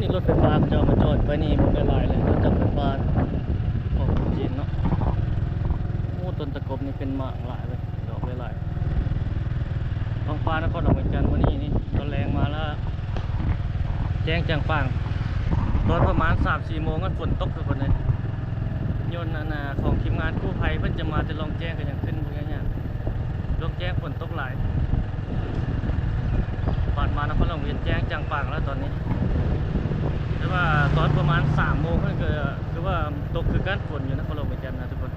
ນີ້ລົດໄຟຟ້າເຂົາເຈົ້າມາຈອດໄວ້ນີ້ ເບິ່ງຫຼາຍໆເລີຍ ລົດຈັກໄຟຟ້າຂອງຈີນເນາະ. ໂອ້ ຕົ້ນຕະກົບນີ້ເປັນໝາກຫຼາຍເລີຍ ດອກຫຼາຍໆ. ທ້ອງຟ້ານະຄອນຫຼວງວຽງຈັນມື້ນີ້ນີ້ ຕອນແລງມາລະແຈ້ງຈ່າງປ່າງ ຕອນປະມານສາມສີ່ໂມງ ມັນຝົນຕົກທຸກຄົນເອີຍ. ຍົນອັນນ່າ ຂອງທີມງານກູ້ໄພເພິ່ນຈະມາແຕ່ລ່ອງແຈ້ງ ກໍຍັງຂຶ້ນບໍ່ຍາກ ລ່ອງແຈ້ງຝົນຕົກຫຼາຍ. ບາດມານະຄອນຫຼວງວຽງຈັນແຈ້ງຈ່າງປ່າງແລ້ວຕອນນີ້ ແຕ່ວ່າຕອນປະມານສາມໂມງນັ້ນກໍຄືວ່າຕົກຄືກັນ ຝົນຢູ່ນະຄອນຫຼວງວຽງຈັນນະທຸກຄົນ.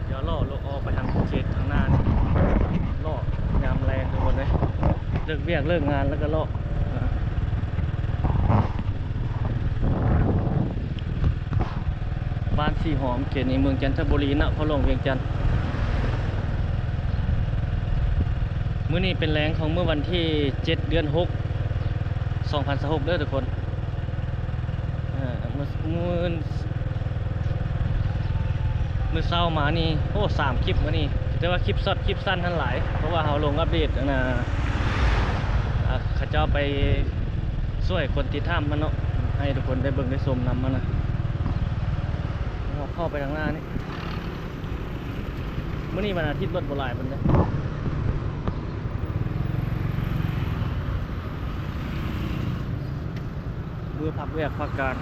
ດຽວເລາະອອກໄປທາງເຂດທາງໜ້ານີ້ ເລາະຍາມແລງທຸກຄົນເອີຍ ເລີກວຽກເລີກງານແລ້ວກໍເລາະ. ບ້ານສີຫອມ ເຂດໃນເມືອງຈັນທະບູລີ ນະຄອນຫຼວງວຽງຈັນ. ມື້ນີ້ເປັນແລງຂອງມື້ວັນທີເຈັດ ເດືອນຫົກ ສອງພັນຊາວຫົກເດີທຸກຄົນ. ເອີ ມື້ ມື້ ມື້ເຊົ້າມານີ້ ໂອ້ ສາມຄລິບມື້ນີ້ ແຕ່ວ່າຄລິບຊັອດ ຄລິບສັ້ນຫັ້ນຫຼາຍ ເພາະວ່າເຮົາລົງອັບເດດອັນນ່າ ເຂົາເຈົ້າໄປຊ່ວຍຄົນຕິດຖ້ຳຫັ້ນເນາະ ໃຫ້ທຸກຄົນໄດ້ເບິ່ງໄດ້ຊົມນຳຫັ້ນນະ. ເຮົາເຂົ້າໄປທາງໜ້ານີ້ ມື້ນີ້ວັນອາທິດ ລົດບໍ່ຫຼາຍປານໃດ. ມື້ພັກວຽກພັກການ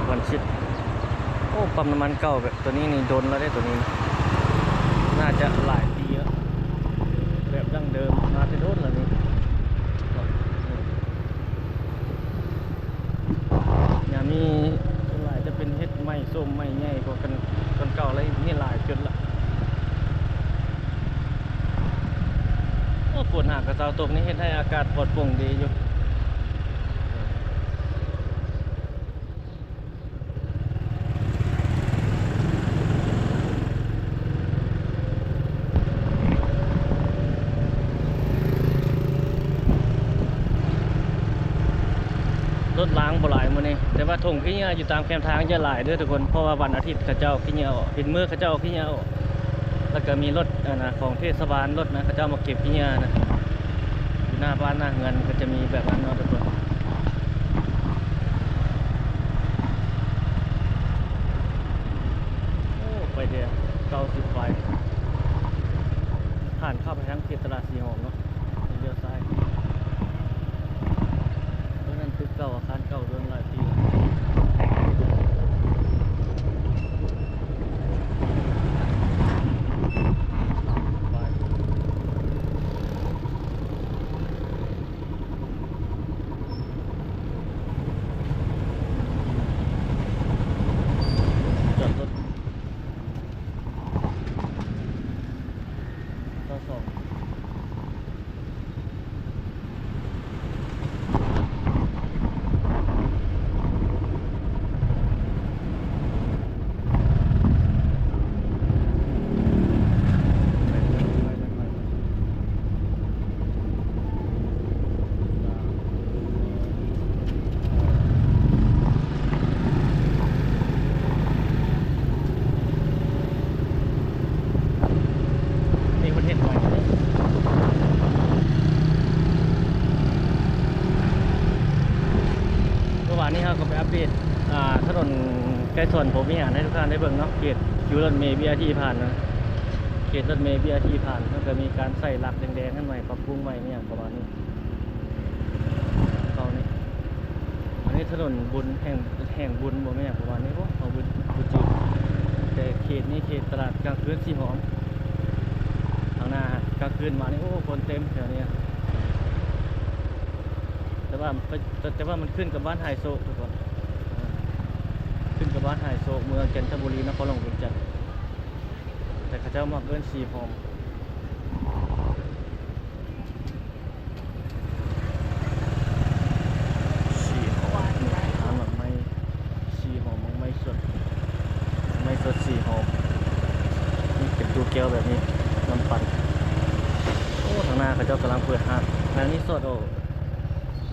ວັນອາທິດ. ໂອ້ ປ້ຳນ້ຳມັນເກົ່າ ແບບໂຕນີ້ນີ້ດົນແລ້ວເດ້ ໂຕນີ້ນະ ໜ້າຈະຫຼາຍປີແລ້ວ ແບບດັ້ງເດີມ ມາແຕ່ດົນແລ້ວນີ້. ຍາມນີ້ສ່ວນຫຼາຍຈະເປັນເຮັດໄມ້ສົ້ມໄມ້ໃຫຍ່ກວ່າກັນ ກ່ອນເກົ່າ ແລ້ວນີ້ຫຼາຍຈຸດລະ. ໂອ້ ຝົນຫາກະເຊົາຕົກນີ້ ເຮັດໃຫ້ອາກາດປອດໂປ່ງດີຢູ່. ລົດລາງບໍ່ຫຼາຍມື້ນີ້ ແຕ່ວ່າຖົງຂີ້ເຫຍື້ອຢູ່ຕາມແຄມທາງຈະຫຼາຍເດີທຸກຄົນ ເພາະວ່າວັນອາທິດເຂົາເຈົ້າເອົາຂີ້ເຫຍື້ອອອກ ເປັນມື້ເຂົາເຈົ້າເອົາຂີ້ເຫຍື້ອອອກ ແລ້ວກໍມີລົດອັນນ່າ ຂອງເທດສະບານ ລົດນະ ເຂົາເຈົ້າມາເກັບຂີ້ເຫຍື້ອນະ ຢູ່ໜ້າບ້ານໜ້າເຮືອນກໍຈະມີແບບນັ້ນເນາະທຸກຄົນ. ໂອ້ ໄຟແດງເກົ້າສິບໄຟ ຜ່ານເຂົ້າໄປທາງເຂດຕະຫຼາດສີຫອມເນາະ ລຽວຊ້າຍ. ເອີ ນັ້ນຕຶກເກົ່າ ອາຄານເກົ່າ ໂດນຫຼາຍປີແລ້ວ. ຈອດລົດ ຊາວສອງ. ນີ້ເພິ່ນເຮັດໃໝ່ເດ້ ເມື່ອວານນີ້ເຮົາກໍໄປອັບເດດ ອ່າ ຖະໜົນໄກສອນພົມວິຫານໃຫ້ທຸກທ່ານໄດ້ເບິ່ງເນາະ ເຂດຄິວລົດເມວີໄອພີຜ່ານນະ ເຂດລົດເມວີໄອພີຜ່ານ ເພິ່ນກໍມີການໃສ່ຫຼັກແດງໆ ຫັ້ນໃໝ່ ປັບປຸງໃໝ່ ອີ່ຫຍັງປະມານນີ້. ເຂົານີ້ ອັນນີ້ຖະໜົນບຸນແຫ່ງ ແຫ່ງບຸນບໍ່ແມ່ນຫຍັງປະມານນີ້ບໍ ເຮົາບໍ່ ບໍ່ຈື່ ແຕ່ເຂດນີ້ເຂດຕະຫຼາດກາງຄືນສີຫອມ ທາງໜ້າກາງຄືນມານີ້ ໂອ້ ຄົນເຕັມແຖວນີ້ ແຕ່ວ່າ ແຕ່ວ່າມັນຂຶ້ນກັບບ້ານຫາຍໂສກທຸກຄົນ ຂຶ້ນກັບບ້ານຫາຍໂສກ ເມືອງຈັນທະບູລີ ນະຄອນຫຼວງວຽງຈັນ ແຕ່ເຂົາເຈົ້າມັກເອີ້ນສີຫອມ. ສີຫອມ ນີ້ຮ້ານໝາກໄມ້ ສີຫອມ ໝາກໄມ້ສົດ ໝາກໄມ້ສົດສີຫອມ ນີ້ເປັນຕູ້ແກ້ວແບບນີ້ ນ້ຳປັ່ນ. ໂອ້ ທາງໜ້າເຂົາເຈົ້າກຳລັງເປີດຮ້ານ ທາງນີ້ສອດອອກ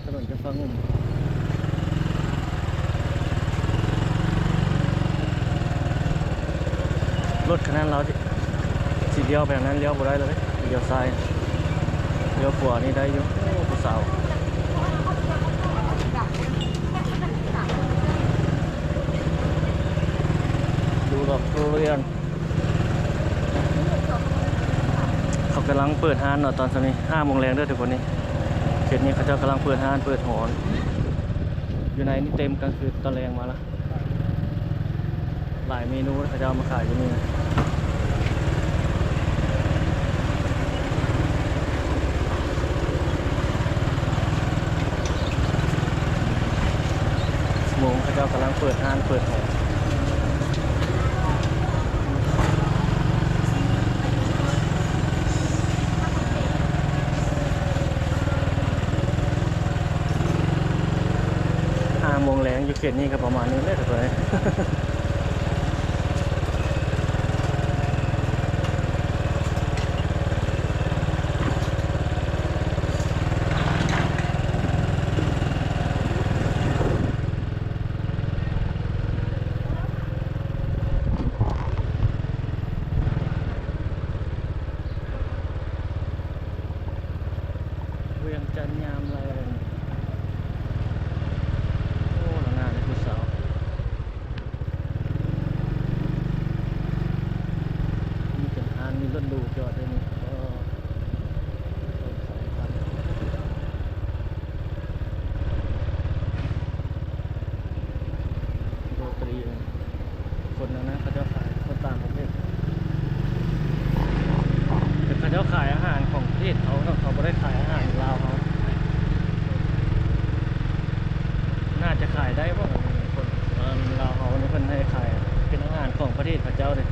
ຖະໜົນຈະຟ້າງຸ່ມ ລົດຄັນນັ້ນລາວຊິ ຊິລ້ຽວໄປທາງນັ້ນ ລ້ຽວບໍ່ໄດ້ເລີຍ ລ້ຽວຊ້າຍ ລ້ຽວຂວານີ້ໄດ້ຢູ່. ໂອ້ ຜູ້ສາວ ດູດອກທຸລຽນ ເຂົາກຳລັງເປີດຮ້ານເນາະ ຕອນຊ່ວງນີ້ຫ້າໂມງແລງເດີທຸກຄົນ. ນີ້ ເຂດນີ້ເຂົາເຈົ້າກຳລັງເປີດຮ້ານເປີດຫໍ ຢູ່ໃນນີ້ເຕັມກາງຄືນຕອນແລງມາລະ. ຫຼາຍເມນູເຂົາເຈົ້າເອົາມາຂາຍຢູ່ນີ້. ໂມງເຂົາເຈົ້າກຳລັງເປີດຮ້ານເປີດຫໍ. ຫ້າໂມງແລງຢູ່ເຂດນີ້ກໍປະມານນີ້ແຫຼະທຸກຄົນເອີຍ. ວຽງຈັນຍາມແລງ. ໂອ້ ລະນາເດ້ຜູ້ສາວ. ມີແຕ່ຮ້ານ ມີລົດຫຼູຈອດຢູ່ນີ້. ເອີ ໂຣຕີ ຄົນນັ້ນນະ ເຂົາເຈົ້າຂາຍ ຄົນຕ່າງປະເທດ ແຕ່ເຂົາເຈົ້າຂາຍອາຫານຂອງປະເທດເຂົາເນາະ ເຂົາບໍ່ໄດ້ຂາຍອາຫານລາວເຮົາ. ໜ້າຈະຂາຍໄດ້ບໍ່ ຄົນ ເອີ ລາວເຮົານີ້ ເພິ່ນໃຫ້ຂາຍເປັນອາຫານຂອງປະເທດເຂົາເຈົ້າເດ້.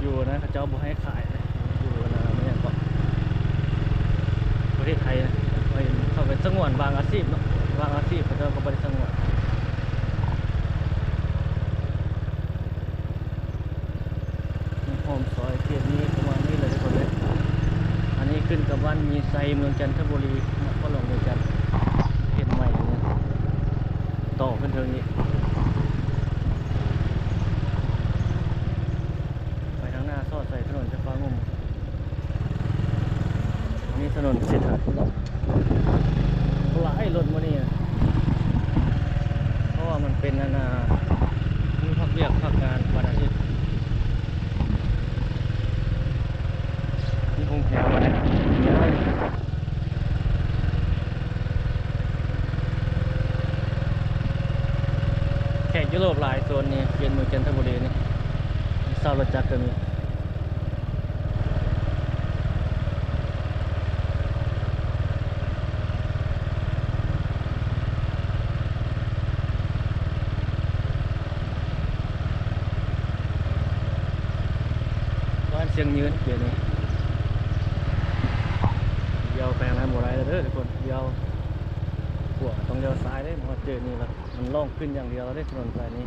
ຢູ່ນະ ເຂົາເຈົ້າບໍ່ໃຫ້ຂາຍນະ ຢູ່ນະ ແມ່ນຫຍັງເກາະ ປະເທດໄທນະ ເຂົາເປັນສະຫງວນບາງອາຊີບເນາະ ບາງອາຊີບເຂົາເຈົ້າກໍບໍ່ໄດ້ສະຫງວນ. ມີໂຮມຊອຍເຂດນີ້ປະມານນີ້ແຫຼະທຸກຄົນເອີຍ. ອັນນີ້ຂຶ້ນກັບບ້ານມີໄຊ ເມືອງຈັນທະບູລີ ນະຄອນຫຼວງວຽງຈັນ ເຮັດໃໝ່ນີ້ ຕໍ່ຂຶ້ນເທິງນີ້ ໄປທາງໜ້າສອດໃສ່ຖະໜົນໄຟຟ້າງຸ່ມ. ອັນນີ້ຖະໜົນເສດຖາທິລາດ ຫຼາຍລົດມື້ນີ້ນະ ເພາະວ່າມັນເປັນອັນນ່າ ມື້ພັກວຽກພັກງານວັນອາທິດ. ມີໂຮງແຮມບໍ່ນີ້ ແຂກຢູໂຣບຫຼາຍໂຊນນີ້ ເຂດເມືອງຈັນທະບູລີນີ້ ເຊົ່າລົດຈັກກໍມີ. ບ້ານຊຽງຍືນເຂດນີ້ ລ້ຽວໄປທາງນັ້ນບໍ່ໄດ້ແລ້ວເດີທຸກຄົນ ລ້ຽວຂວາ ຕ້ອງລ້ຽວຊ້າຍເດ້ ມາຮອດເຂດນີ້ລະ. ມັນລ່ອງຂຶ້ນຢ່າງດຽວເດ້ຖະໜົນສາຍນີ້.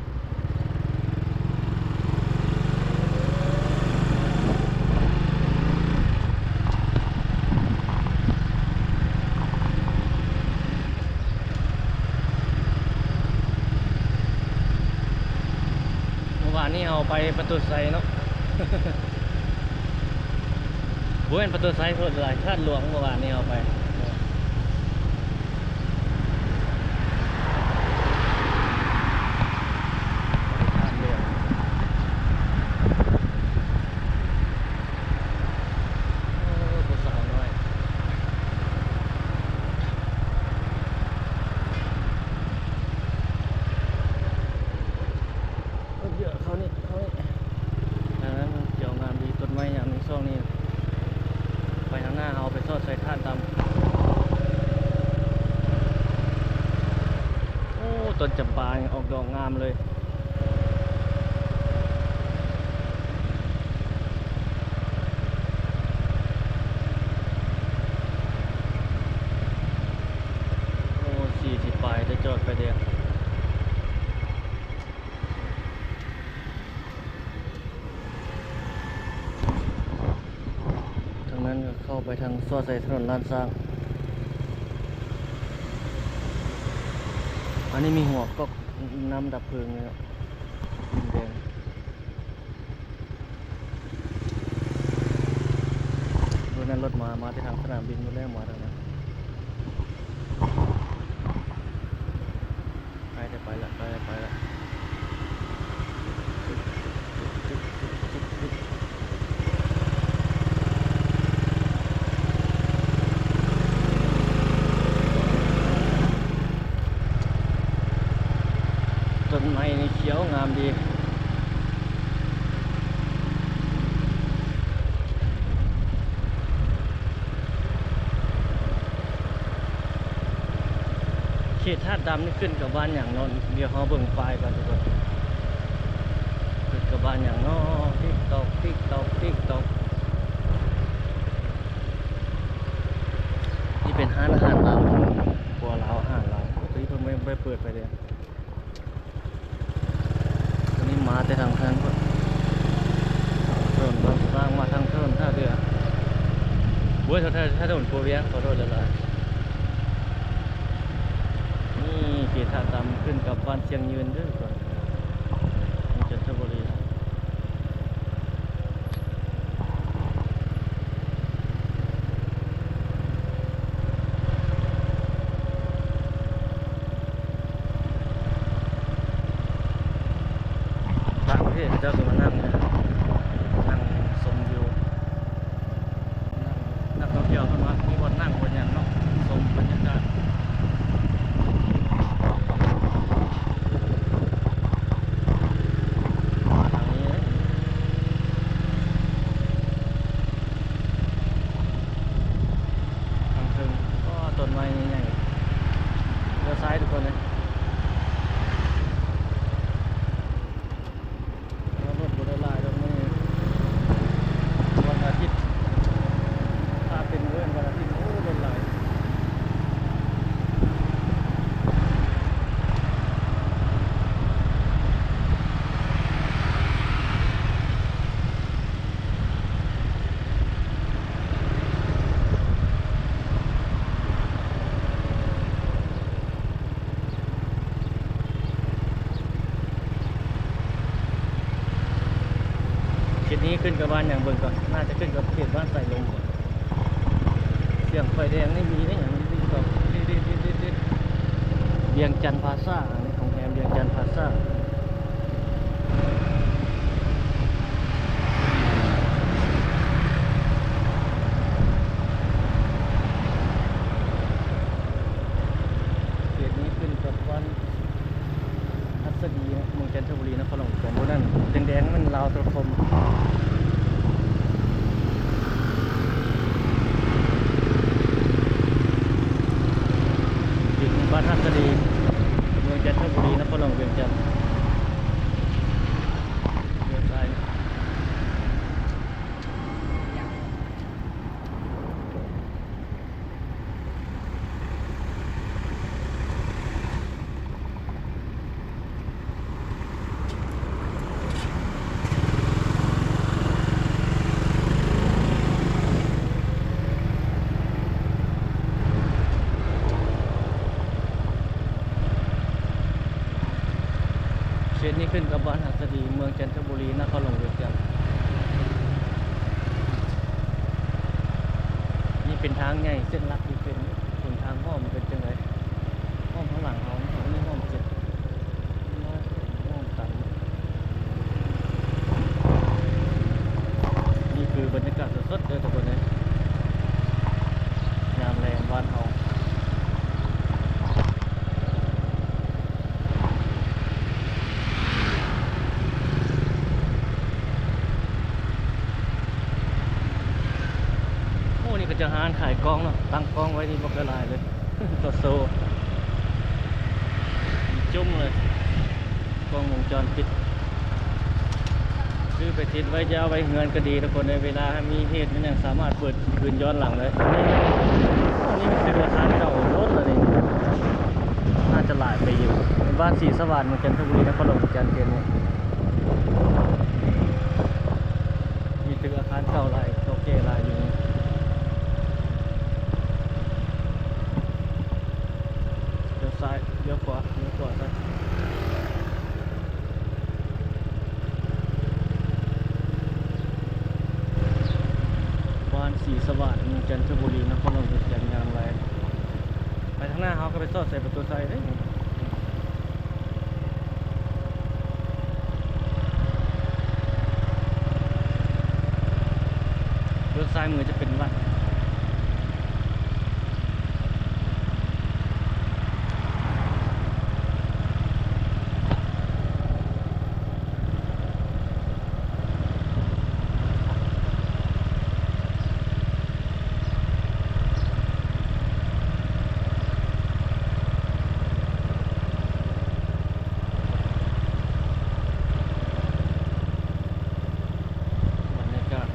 ເມື່ອວານນີ້ເຮົາໄປປະຕູໄຊເນາະ ບໍ່ແມ່ນປະຕູໄຊ ໂທດຫຼາຍ ທາດຫຼວງ ເມື່ອວານນີ້ເຮົາໄປ. ເອີ ເຂົ້ານີ້ ເຂົ້ານີ້ ທາງນັ້ນຂຽວງາມດີ ຕົ້ນໄມ້ຍາມນີ້ ຊ່ວງນີ້ ໄປທາງໜ້າ ເຮົາໄປຊອດໃສ່ຖ່ານຕຳ. ໂອ້ ຕົ້ນຈຳປານີ້ອອກດອກງາມເລີຍ. ໂອ້ ສີ່ສິບປາຍ ແຕ່ຈອດໄຟແດງ. ທາງນັ້ນກໍເຂົ້າໄປທາງ ຊອດໃສ່ຖະໜົນລ້ານຊ້າງ. ອັນນີ້ມີຫົວກອກນ້ຳດັບເພີງເລີຍເນາະ ແດງ. ລົດມາ ມາແຕ່ທາງສະໜາມບິນໝົດແລ້ວ ມາທາງນັ້ນ. ໄປແລ້ວ ໄປແລ້ວ ໄປແລ້ວ ໄປແລ້ວ. ຕົ້ນໄມ້ນີ້ຂຽວງາມດີ. ເຂດທາດດຳນີ້ຂຶ້ນກັບບ້ານຫຍັງເນາະ? ດຽວເຮົາເບິ່ງປ້າຍກ່ອນທຸກຄົນ. ຂຶ້ນກັບບ້ານຫຍັງເນາະ? ຕິກຕອກ ຕິກຕອກ ຕິກຕອກ. ນີ້ເປັນຮ້ານອາຫານລາວ ຄົວລາວ ອາຫານລາວ. ໂອ້ ຕົວນີ້ເພິ່ນບໍ່ໄດ້ເປີດໄຟແດງ. ຕົວນີ້ມາແຕ່ທາງເທິງພຸ້ນ ຖະໜົນດອນສະຕ່າງ ມາທາງຖະໜົນທ່າເຮືອ. ໂອ້ຍ ຖ້າ ຖ້າຖະໜົນຂົວວຽງ ຂໍໂທດຫຼາຍໆ. ນີ້ເຂດທ່າດຳ ຂຶ້ນກັບບ້ານຊຽງຍືນເດີ ເມືອງຈັນທະບູລີ. ຕ່າງປະເທດເຂົາເຈົ້າກໍມານັ່ງ ນັ່ງຊົມວິວ ນັກ ນັກທ່ອງທ່ຽວເພິ່ນວ່າມີບ່ອນນັ່ງບ່ອນຫຍັງເນາະ ຊົມບັນຍາກາດ. ມາທາງນີ້ເລີຍ ທາງເທິງ ໂອ້ ຕົ້ນໄມ້ໃຫຍ່ໆ ລ້ຽວຊ້າຍທຸກຄົນເລີຍ. ແຕ່ວ່າລົດບໍ່ໄດ້ຫຼາຍດອກມື້ນີ້ ວັນອາທິດ ຖ້າເປັນມື້ວັນອາທິດ ໂອ້ ລົດຫຼາຍ. ເຂດນີ້ຂຶ້ນກັບບ້ານຫຍັງເບິ່ງກ່ອນ ໜ້າຈະຂຶ້ນກັບເຂດບ້ານສາຍລົມ ສຽງໄຟແດງນີ້ມີໄດ້ຫຍັງ ວຽງຈັນພາຊາ ອັນນີ້ໂຮງແຮມວຽງຈັນພາຊາ. ເຂດນີ້ຂຶ້ນກັບບ້ານຫັດສະດີ ເມືອງຈັນທະບູລີ ນະຄອນຫຼວງວຽງຈັນ. ຜູ້ນັ້ນແດງໆ ແມ່ນລາວໂທລະຄົມ. ເຂດນີ້ບ້ານຫັດສະດີ ເມືອງຈັນທະບູລີ ນະຄອນຫຼວງວຽງຈັນ. ເຂດນີ້ຂຶ້ນກັບບ້ານຫັດສະດີ ເມືອງຈັນທະບູລີ ນະຄອນຫຼວງວຽງຈັນ. ນີ້ເປັນທາງໃຫຍ່ເສັ້ນຫຼັກທີ່ເປັນ ເປັນທາງອ້ອມ ເປັນຈັ່ງໃດ? ອ້ອມທາງຫຼັງເຮົາ ເຮົາມີອ້ອມເຈັດ ອ້ອມຕັນ. ນີ້ຄືບັນຍາກາດສົດໆເດີທຸກຄົນເອີຍ ຍາມແລງບ້ານເຮົາ. ໂອ້ ນີ້ກໍຈະຮ້ານຂາຍກ້ອງເນາະ ຕັ້ງກ້ອງໄວ້ນີ້ບັກຫຼາຍໆເລີຍ ໂຕໂຕຈຸ້ມເລີຍ ກ້ອງວົງຈອນປິດ. ຊື້ໄປຕິດໄວ້ ຈະເອົາໄວ້ເຮືອນກໍດີທຸກຄົນເອີຍ ເວລາມີເຫດມີຫຍັງສາມາດເປີດຄືນຍ້ອນຫຼັງໄດ້. ອັນນີ້ ອັນນີ້ມັນເປັນອາຄານເກົ່າໂດນແລ້ວນີ້ ໜ້າຈະຫຼາຍປີຢູ່ ເປັນບ້ານສີສະຫວານ ເມືອງຈັນທະບູລີ ນະຄອນຫຼວງວຽງຈັນເຂດນີ້. ມີຕຶກອາຄານເກົ່າຫຼາຍ ເກົ່າແກ່ຫຼາຍຢູ່ນີ້. ລ້ຽວຊ້າຍ ລ້ຽວຂວາ ລ້ຽວຂວາຊະ. ບ້າ ສີສະຫວາດ ເມືອງຈັນທະບູລີ ນະຄອນຫຼວງວຽງຈັນ ງາມຫຼາຍ. ໄປທາງໜ້າເຮົາກໍໄປຊອດໃສ່ປະຕູໄຊເດ້. ເບື້ອງຊ້າຍມືຈະເປັນວັດ. ບັນຍາກາດ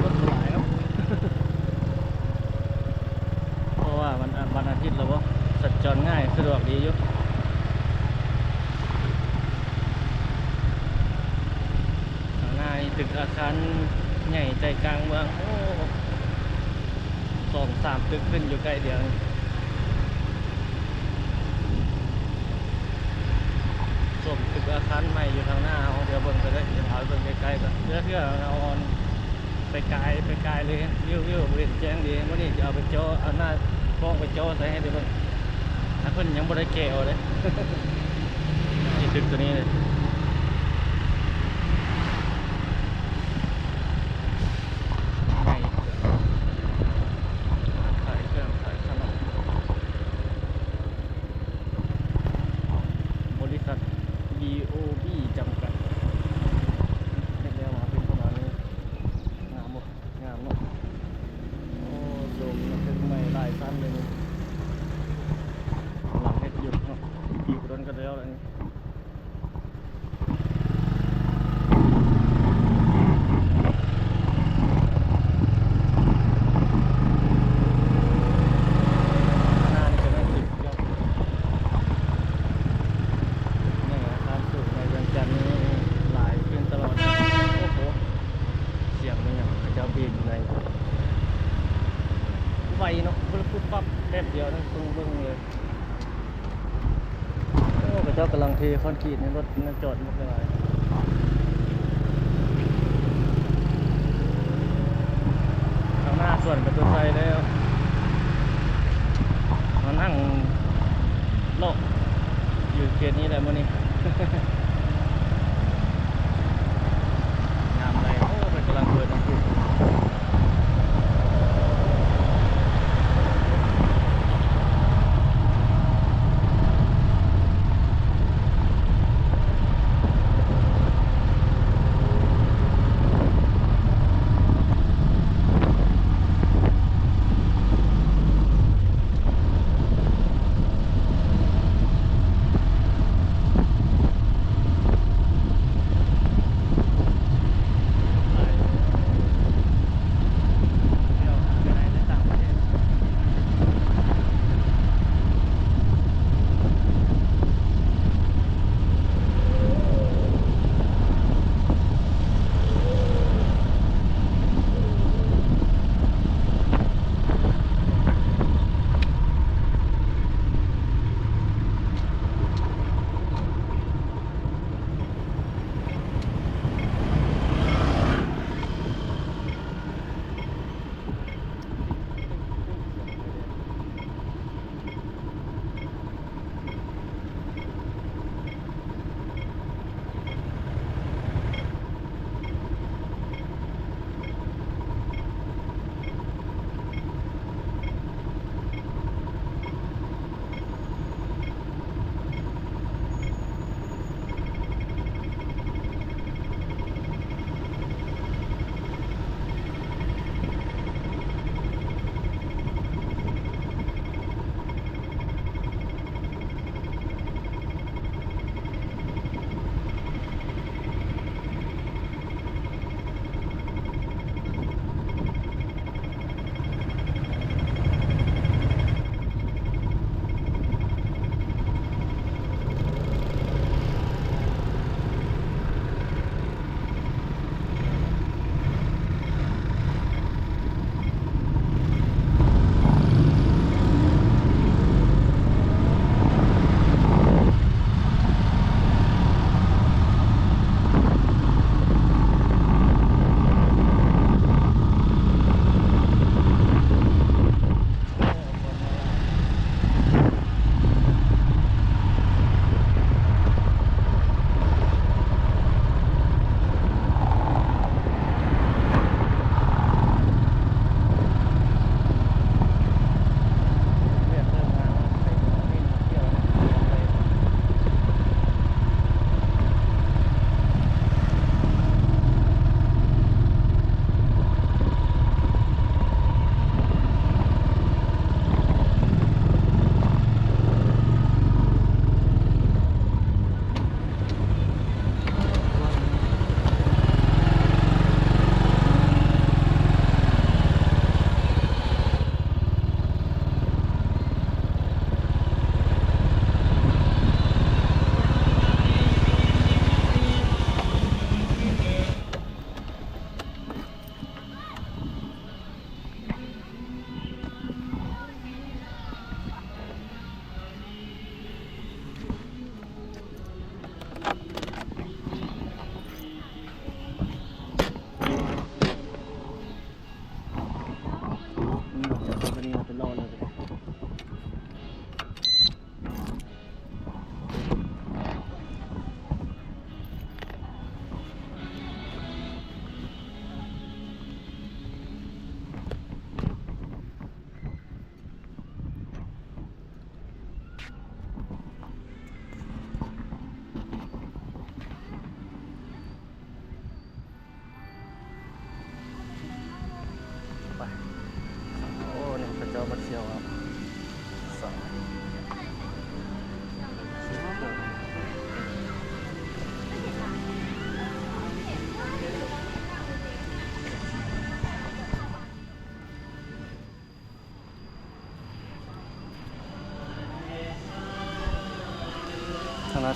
ລົດຫຼາຍເນາະ ເພາະວ່າວັນ ວັນອາທິດແລ້ວບໍ ສັນຈອນງ່າຍ ສະດວກດີຢູ່. ຂ້າງໜ້ານີ້ຕຶກອາຄານໃຫຍ່ໃຈກາງເມືອງ ໂອ້ ສອງສາມຕຶກຂຶ້ນຢູ່ໃກ້ດຽວນີ້. ຊົມຕຶກອາຄານໃໝ່ຢູ່ທາງໜ້າເຮົາ ດຽວເບິ່ງໄປເລີຍ ດຽວພາໄປເບິ່ງໃກ້ໆກ່ອນ. ເທື່ອ ເທື່ອເຮົາອອນ ໄປກາຍ ໄປກາຍເລີຍ ວິວ ວິວ ບໍ່ເຫັນແຈ້ງດີ. ມື້ນີ້ຈະເອົາໄປຈໍ ເອົາໜ້າກ້ອງໄປຈໍໃສ່ໃຫ້ໄດ້ເບິ່ງ. ຖ້າເພິ່ນຍັງບໍ່ໄດ້ແກະອອກເດ້ ນີ້ຕຶກຕົວນີ້ເດ້ ໃຫຍ່ ຮ້ານຂາຍເຄື່ອງຂາຍຂະໜົມ ບໍລິສັດ ບີໂອບີ ຈຳກັດ ເຮັດແລ້ວມາເປັນປະມານນີ້. ງາມບໍ່? ງາມເນາະ. ໂອ້ ໂດມ ຕຶກໃໝ່ຫຼາຍຊັ້ນເລີຍນີ້ ກຳລັງເຮັດຢູ່ເນາະ ອີກບໍ່ດົນກໍແລ້ວແລ້ວນີ້. ໃນອາຄານສູງໃນວຽງຈັນນີ້ຫຼາຍຂຶ້ນຕະຫຼອດ. ໂອ້ໂຫ ສຽງແມ່ນຫຍັງ ເຂົາເຈົ້າບີບຢູ່ໃນ ໄວເນາະ ປຸບປັບ ແປັບດຽວນະ ເບິ່ງ ເບິ່ງເລີຍ. ໂອ້ ເຂົາເຈົ້າກຳລັງເທຄອນກຣີດໃນລົດ ນັກຈອດໝົດຫຼາຍໆ. ທາງໜ້າສວນປະຕູໄຊແລ້ວ ມານັ່ງເລາະຢູ່ເຂດນີ້ແຫຼະມື້ນີ້. ງາມຫຼາຍ. ໂອ້ ເພິ່ນກຳລັງເປີດນ້ຳພຸ. ໂ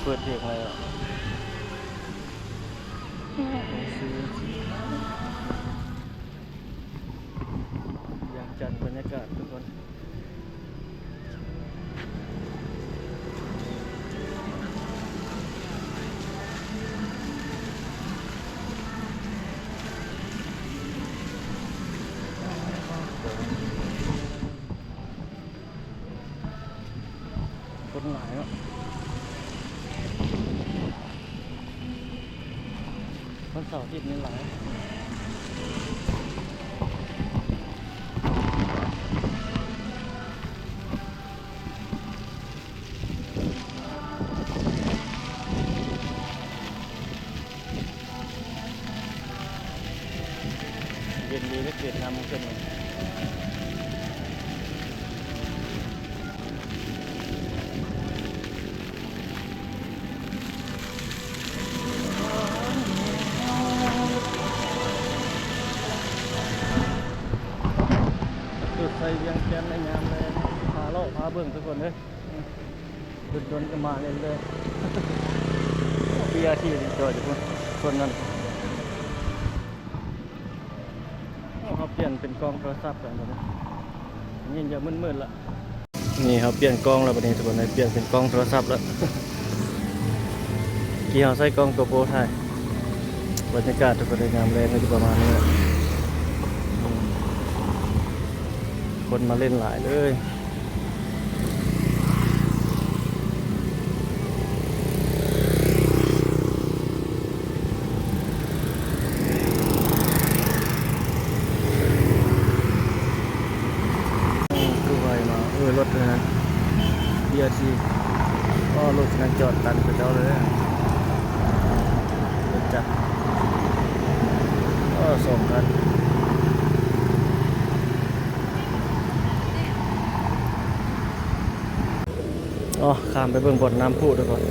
ເປີດເພງແລ້ວ ວຽງຈັນ ບັນຍາກາດທຸກຄົນ. ຄົນຫຼາຍເນາະ ວັນເສົາອາທິດນີ້ຫຼາຍ. ເຢັນດີເດ້ ເຂດນຳເພິ່ນນີ້ ຈຸດໃສ່ວຽງແກ່ນໃນຍາມແລງ ພາເລາະພາເບິ່ງທຸກຄົນເອີຍ. ດົນໆກໍມາເລື້ອຍໆ ບີອາທີຈອດຢູ່ພຸ້ນ ສ່ວນນັ້ນ. ເຮົາປ່ຽນເປັນກ້ອງໂທລະສັບແລ້ວບັດນີ້ ນີ້ຢາກມືດໆລະ. ນີ້ເຮົາປ່ຽນກ້ອງແລ້ວບັດນີ້ທຸກຄົນເອີຍ ປ່ຽນເປັນກ້ອງໂທລະສັບແລ້ວ. ກີ້ເຮົາໃຊ້ກ້ອງໂກໂປຖ່າຍ ບັນຍາກາດທຸກຄົນເອີຍ ຍາມແລງກໍຈະປະມານນີ້ແຫຼະ. ອືມ ຄົນມາຫຼິ້ນຫຼາຍເລີຍ. ຄືໄວມາ ເອີ ລົດອັນນັ້ນ ບີອາທີ ອໍ ລົດນັ້ນຈອດຕັນເຂົາເຈົ້າເລີຍ ລົດຈັກ ອໍ ສອງຄັນ. ອໍ ຂ້າມໄປເບິ່ງບ່ອນນ້ຳພຸທຸກຄົນ.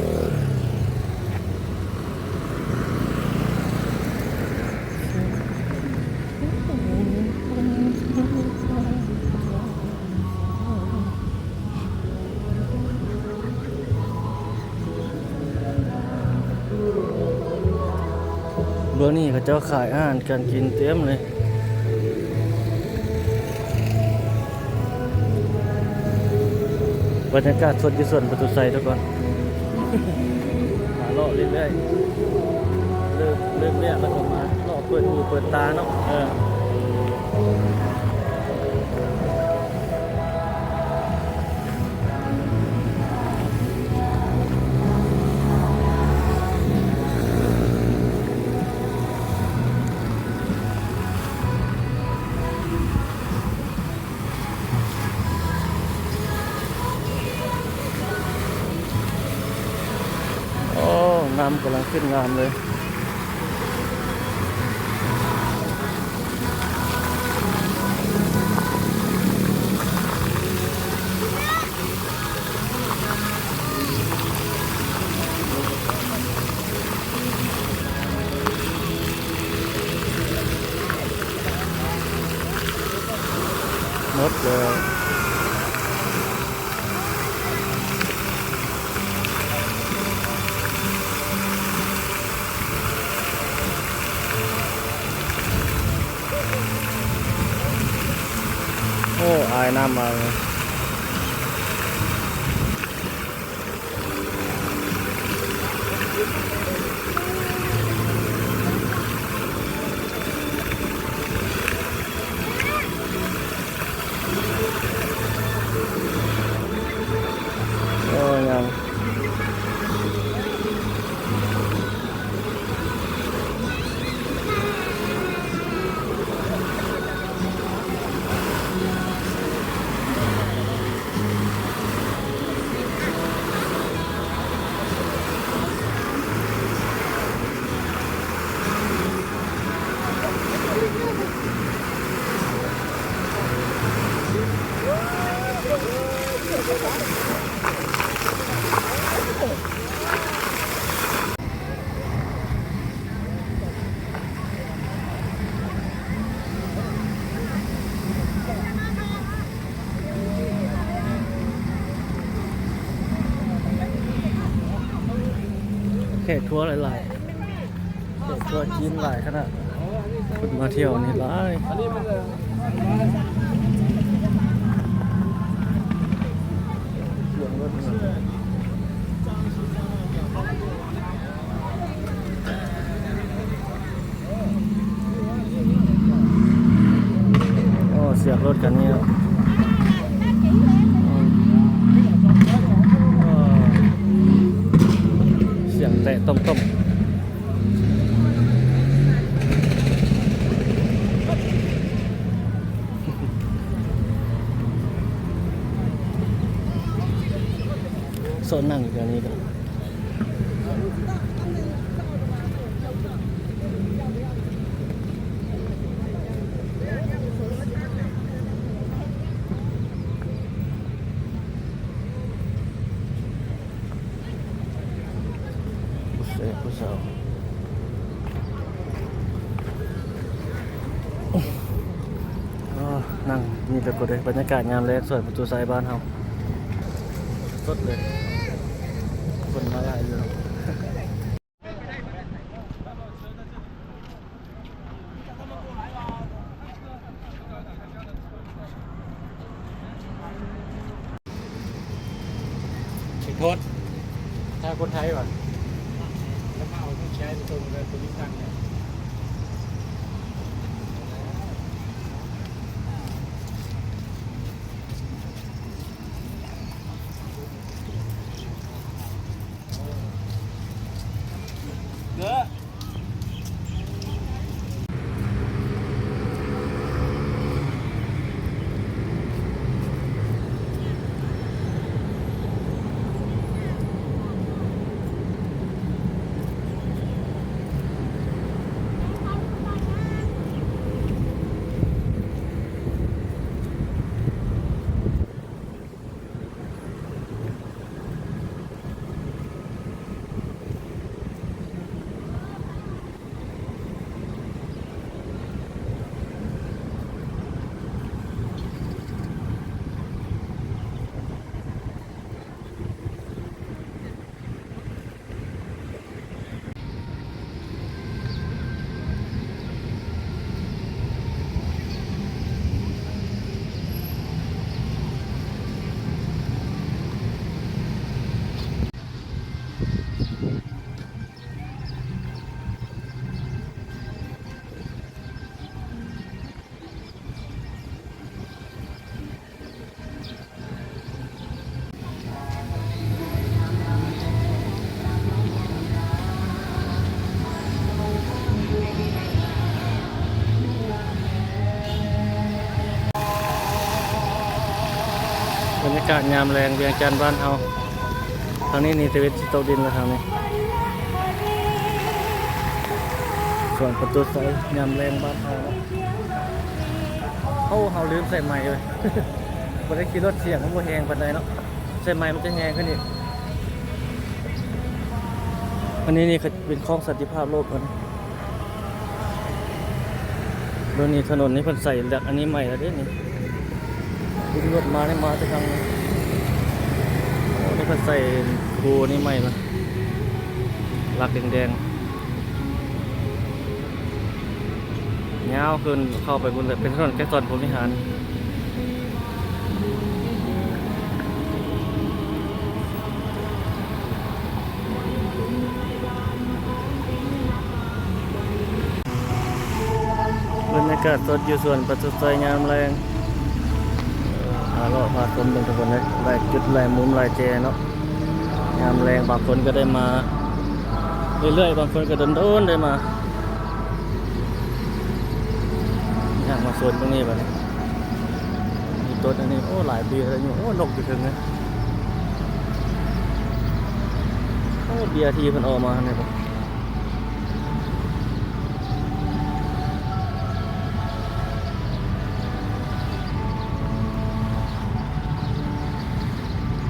ເບື້ອງນີ້ເຂົາເຈົ້າຂາຍອາຫານການກິນເຕັມເລີຍ. ບັນຍາກາດສົດຢູ່ສວນປະຕູໄຊທຸກຄົນ ຫາເລາະເລື້ອຍໆ ເລີກ ເລີກວຽກແລ້ວກໍມາເລາະເປີດຫູເປີດຕາເນາະ ເອີ. ໂອ້ ນ້ຳກຳລັງຂຶ້ນງາມເລີຍ. ໝົດແລ້ວ. ໂອ້ ອາຍນ້ຳມາເລີຍ. ໂອ້ ຍັງ. ໂ ທົວຫຼາຍໆ ແຂກທົວຈີນຫຼາຍຂະໜາດ ຄົນມາທ່ຽວນີ້ຫຼາຍ. ໂອ້ ສຽງລົດຄັນນີ້ເນາະ ໂອ້ ສຽງແຕະຕົມໆ. ໂຊນນັ່ງຢູ່ແຖວນີ້ເດີ. ຜູ້ຊາຍ ຜູ້ສາວ ອໍ ນັ່ງນີ້ແຫຼະ ກໍໄດ້ບັນຍາກາດຍາມແລງ ສວນປະຕູໄຊບ້ານເຮົາ ສົດເລີຍ ຄົນມາຫຼາຍຢູ່ເນາະ. ໂທດ ຖ້າຄົນໄທວ່າ ແລ້ວມາເອົາຜູ້ຊາຍໄປສົ່ງ ແລ້ວບໍ່ມີຕັງເລີຍ. ເດີ. ບັນຍາກາດຍາມແລງວຽງຈັນບ້ານເຮົາ. ທາງນີ້ນີ້ຕາເວັນຊິຕົກດິນແລ້ວທາງນີ້. ສວນປະຕູໄຊຍາມແລງບ້ານເຮົາເນາະ. ໂອ້ ເຮົາລືມໃສ່ໄມເວີຍ. ບໍ່ໄດ້ຂີ່ລົດສຽງມັນບໍ່ແຮງປານໃດເນາະ. ໃສ່ໄມມັນຈະແຮງຂຶ້ນອີກ. ອັນນີ້ນີ້ເປັນຄອງສັນຕິພາບໂລກເພິ່ນ. ດຽວນີ້ຖະໜົນນີ້ເພິ່ນໃສ່ແບບອັນນີ້ໃໝ່ແລ້ວເດ້ນີ້. ວິນລົດມານີ້ມາແຕ່ທາງນີ້. ໂອ້ ນີ້ເພິ່ນໃສ່ຄູນີ້ໃໝ່ລະ ຫຼັກແດງໆ ຍາວຂຶ້ນເຂົ້າໄປພຸ້ນແຫຼະ ເປັນຖະໜົນໄກສອນພົມວິຫານ. ບັນຍາກາດສົດຢູ່ສວນປະຕູໄຊຍາມແລງ. ພາເລາະພາຊົມເບິ່ງທຸກຄົນເດີ ຫຼາຍຈຸດຫຼາຍມຸມຫຼາຍແຈເນາະ. ຍາມແລງບາງຄົນກໍໄດ້ມາເລື້ອຍໆ ບາງຄົນກໍດົນໆໄດ້ມາ. ຍ່າງມາສວນເບິ່ງນີ້ບັດນີ້ ມີຕົ້ນອັນນີ້ ໂອ້ ຫຼາຍປີແລ້ວຢູ່. ໂອ້ ນົກຢູ່ເທິງເລີຍ. ໂອ້ ບີອາທີເພິ່ນອອກມາຫັ້ນເດ.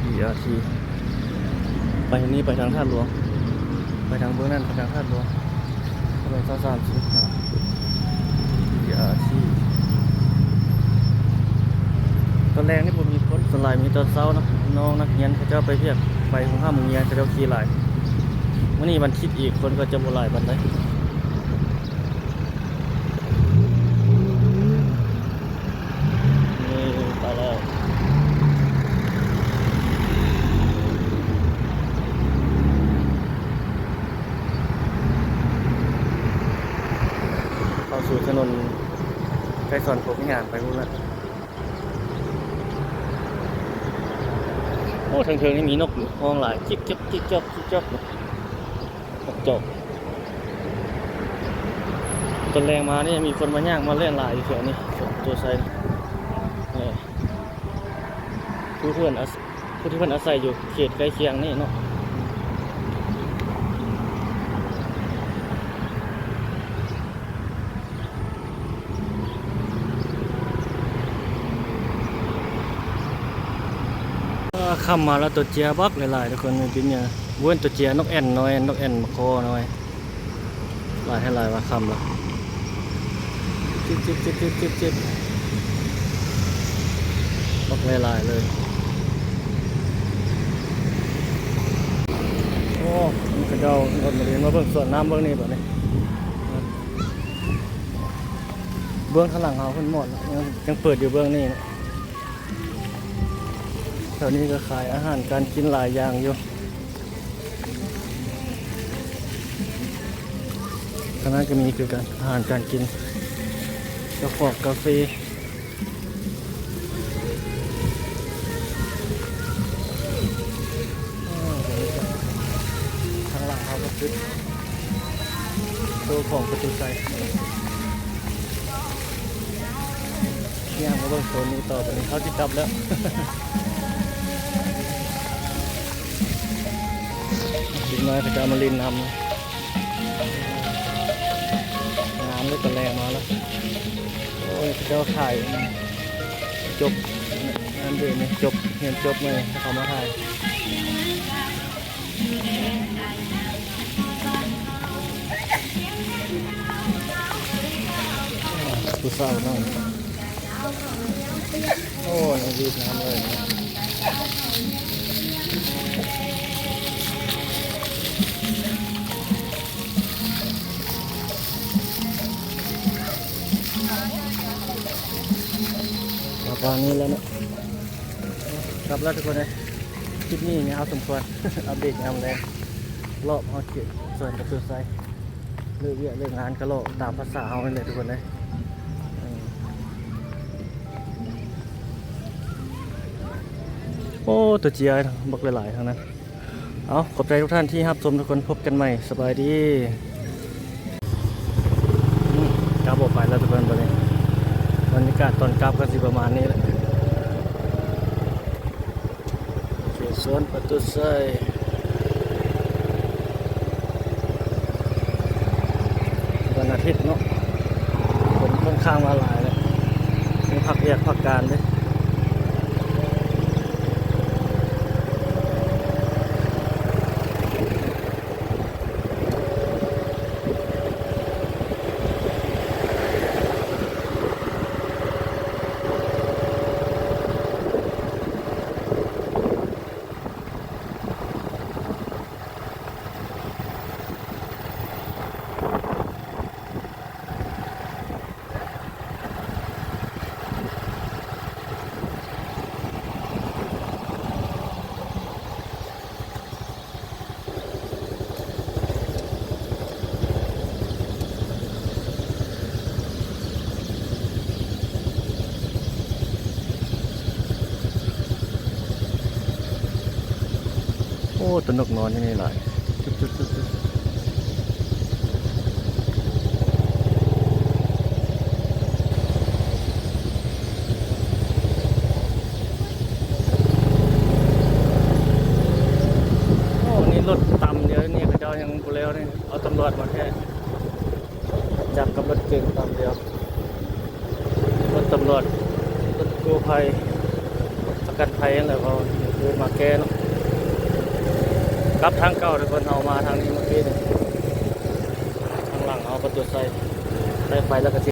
ບີອາທີ ໄປທາງນີ້ ໄປທາງທາດຫຼວງ ໄປທາງເບື້ອງນັ້ນ ໄປທາງທາດຫຼວງ. ຖະໜົນສາມສິບຫ້າ ບີອາທີ ຕອນແລງນີ້ບໍ່ມີຄົນ ສ່ວນຫຼາຍມີຕອນເຊົ້າເນາະ. ນ້ອງນັກຮຽນເຂົາເຈົ້າໄປວຽກ ໄປໂຮງຮ່ຳໂຮງຮຽນ ເຂົາເຈົ້າຂີ່ຫຼາຍ. ມື້ນີ້ວັນທິດອີກ ຄົນກໍຈະບໍ່ຫຼາຍປານໃດ. ນີ້ໄປແລ້ວ ເຂົ້າສູ່ຖະໜົນໄກສອນພົມວິຫານໄປພຸ້ນລະ. ໂອ້ ເທິງໆນີ້ມີນົກຢູ່ ຮ້ອງຫຼາຍ ຈິກຈັກ ຈິກຈັກ ຈິກຈັກ ນົກຈອກ. ຕອນແລງມານີ້ມີຄົນມາຍ່າງມາແລ່ນຫຼາຍຢູ່ແຖວນີ້ ສວນປະຕູໄຊ. ເອີ ຜູ້ເພິ່ນອາໄສ ຜູ້ທີ່ເພິ່ນອາໄສຢູ່ເຂດໃກ້ຄຽງນີ້ເນາະ. ເອີ ຄ່ຳມາແລ້ວ ຕົວເຈຍບັກຫຼາຍໆ ທຸກຄົນ. ມີບິນຫຍັງ ເວີ້ນ ຕົວເຈຍ ນົກແອ່ນນ້ອຍ ນົກແອ່ນມາຄໍນ້ອຍ ຫຼາຍແທ້ຫຼາຍວ່າ ຄ່ຳແລ້ວ. ຈິບໆໆໆໆ ບັກຫຼາຍໆ ເລີຍ. ໂອ້ ເຂົາເຈົ້າ ມາເບິ່ງສວນນ້ຳເບິ່ງນີ້ບາດນີ້. ເບື້ອງທາງຫຼັງເຮົາເພິ່ນໝົດ ຍັງ ຍັງເປີດຢູ່ເບື້ອງນີ້. ແຖວນີ້ກໍຂາຍອາຫານການກິນຫຼາຍຢ່າງຢູ່. ທາງນັ້ນກໍມີຄືກັນ ອາຫານການກິນ ກາຟອກກາເຟ. ທາງຫຼັງເຮົາກໍຄືໂຊຂອງປະຕູໄຊ. ຍ່າງມາເບິ່ງໂຊນນີ້ຕໍ່ ບາດນີ້ເຮົາຊິກັບແລ້ວ. ເດັກນ້ອຍເຂົາເຈົ້າມາຫຼິ້ນນ້ຳ ງາມເລີຍ ຕອນແລງມາແລ້ວ. ໂອ້ຍ ເຂົາເຈົ້າຂາຍຈົບ ງານເດນີ້ ຈົບ ຮຽນຈົບມາ ເຂົາມາຂາຍ. ຜູ້ສາວນ້ອຍ ໂອ້ຍ ຫວຽດນາມເລີຍ. ປະມານນີ້ແຫຼະເນາະ ກັບແລ້ວທຸກຄົນເອີຍ. ຄລິບນີ້ຍາວສົມຄວນ ອັບເດດຍາມແລງ ເລາະຮອດເຂດສວນປະຕູໄຊ. ເລີກວຽກເລີກງານກໍເລາະຕາມພາສາເຮົານີ້ແຫຼະທຸກຄົນເອີຍ. ໂອ້ ຕົວເຈຍບັກຫຼາຍໆ ທາງນັ້ນ. ເອົາ ຂອບໃຈທຸກທ່ານທີ່ຮັບຊົມທຸກຄົນ ພົບກັນໃໝ່ ສະບາຍດີ. ອືມ ກັບອອກໄປແລ້ວທຸກຄົນ ບັດນີ້ ບັນຍາກາດຕອນກັບກໍຊິປະມານນີ້ແຫຼະ. ເຂດສວນປະຕູໄຊ ວັນອາທິດເນາະ ຄົນຂ້ອນຂ້າງມາຫຼາຍແຫຼະ ຍັງພັກວຽກພັກການເດ້. ໂອ້ ຕະນົກນອນຢູ່ນີ້ຫຼາຍ. ໂອ້ ນີ້ລົດຕຳດຽວນີ້ ເຂົາເຈົ້າຍັງບໍ່ແລ້ວນີ້ ເອົາຕຳຫຼວດມາແທ້ ຈັບກັບລົດເກັ່ງຕຳດຽວ. ລົດຕຳຫຼວດ ລົດກູ້ໄພ ປະກັນໄພຫັ້ນແຫຼະ ເຂົາເອີ້ນມາແກ້ເນາະ. ກັບທາງເກົ່າເດີ ເພິ່ນເອົາມາທາງນີ້ເມື່ອກີ້ນີ້ ທາງຫຼັງເຮົາປະຕູໄຊ ໄດ້ໄຟແລ້ວກໍຊິ